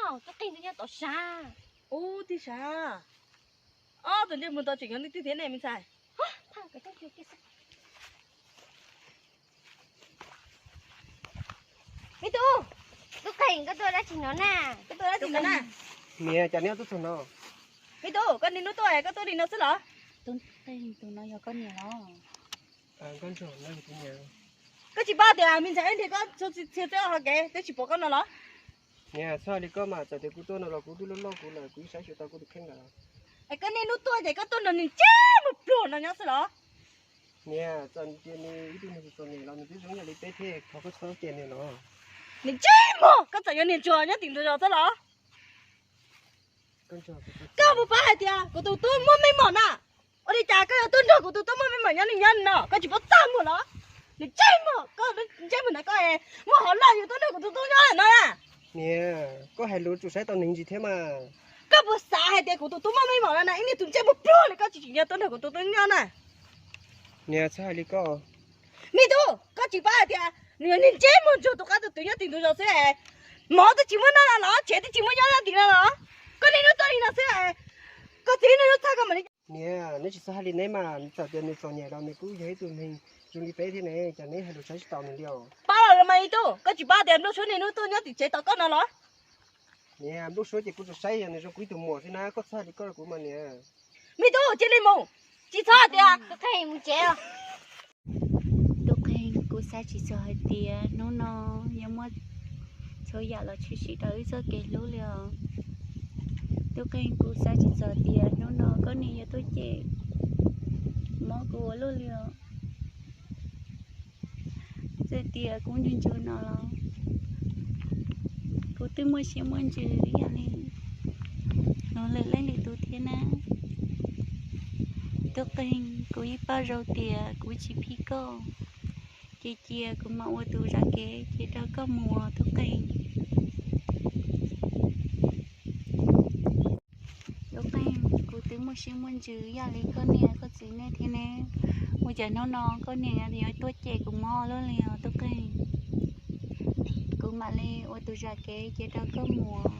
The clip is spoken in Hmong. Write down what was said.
Tub Qeeg nyob tom sav. Ub, tij sav. Ob tug ntsej muag ntawd tseem yog leej twg thiab ne me ntxhais? Me tub, Tub Qeeg, koj tuaj dab tsi no na? Koj tuaj dab tsi no na? Niam, cas neb tuaj txog no? Me tub, koj niaj hnub tuaj koj tuaj li no xwb los? Tub Qeeg, tus no yog koj niam los? Koj tsis paub tias me ntxhais ib nrhiav koj txhua txhia txhua hau kev twb tsis pom koj no los? Niam, txhob hais li koj mas, txawm tias kuv tuaj no los kuv twb loj loj kuv lawm, kuv yeej saib tsis tau kuv tus kheej lawm. Es koj niaj hnub tuaj ces koj tuaj nrog nws ntsej muag pluag no nyob xwb los? Niam, txawm tias nws ib tug neeg txom nyem los nws twb zoo ib yam li peb thiab, thov koj txhob cem nws los. Nws ntsej muag, koj txawm yog niag ntsuag nyob tim ntug zos xwb los? Koj puas paub hais tias kuv tus tub muaj meej mom na? Ua li cas koj yuav tuaj nrog kuv tus tub muaj meej mom nyob li nyob no? Koj tsis paub txaj muag los? Nws ntsej muag, koj ntsej muag ntawd koj muaj hauj lwm yuav tuaj nrog kuv tus tub nyob no na? Niam, koj hais lus tsum saib tau neeg ntsis thiab mas. Koj puas xav hais tias kuv tus tub muaj meej mom no na? Ib niag tus ntsej muag pluag li koj tsis tsim nyog tuaj nrog kuv tus tub nyob na. Niam, txhob hais li koj. Me tub, koj tsis paub hais tias nws yog niag ntsej muag ntsuag tus qab tus twv nyob tim ntug zos xwb es, mov twb tsis muaj noj no los, tsheb twb tsis muaj nyob nyob tim no los? Koj niaj hnub tuaj li no xwb es, koj txiv niaj hnub txhawj koj mam li. Niam, neb tsis txhob hais li neb mas, txawm tias nws txom nyem los nws kuj yog ib tug neeg zoo li peb thiab ne, cas neb hais lus saib tsis taus nws li os? Paub los mas ib tug, koj tsis paub tias Nplooj Suab niaj hnub tuaj nyob tim tsev tos koj no los? Niam, Nplooj Suab ces kuv tsuas saib yog nws zoo kuv ib tug muam xwb na, koj txhob hais li koj rau kuv mas niam. Me tub, cia li mus, tsis txhob hais tias Tub Qeeg mus tsev. Tub Qeeg, kuv xav tsis txog hais tias hnub no yuav muaj txhua yam los tshwm sim rau wb txoj kev hlub li os. Tub Qeeg, kuv xav tsis txog tias hnub no koj niam yuav tuaj cem mob kuv ua luaj li os. Txawm tias kuv ntsws ntsws no los kuv twb muaj siab muaj ntsws ib yam li luag lwm leej lwm tus thiab na. Tub Qeeg, kuv yeej paub zoo tias kuv tsis phim koj, ces cia kuv mam ua tus zam kev ces rau koj mus Tub Qeeg. Tub Qeeg, kuv twb muaj siab muaj ntsws ib yam li koj niam koj txiv nej thiab ne, ua cas hnub no koj niam yuav tuaj cem kuv mob luaj li os Tub Qeeg. Kuv mam li ua tus zam kev ces rau koj mus.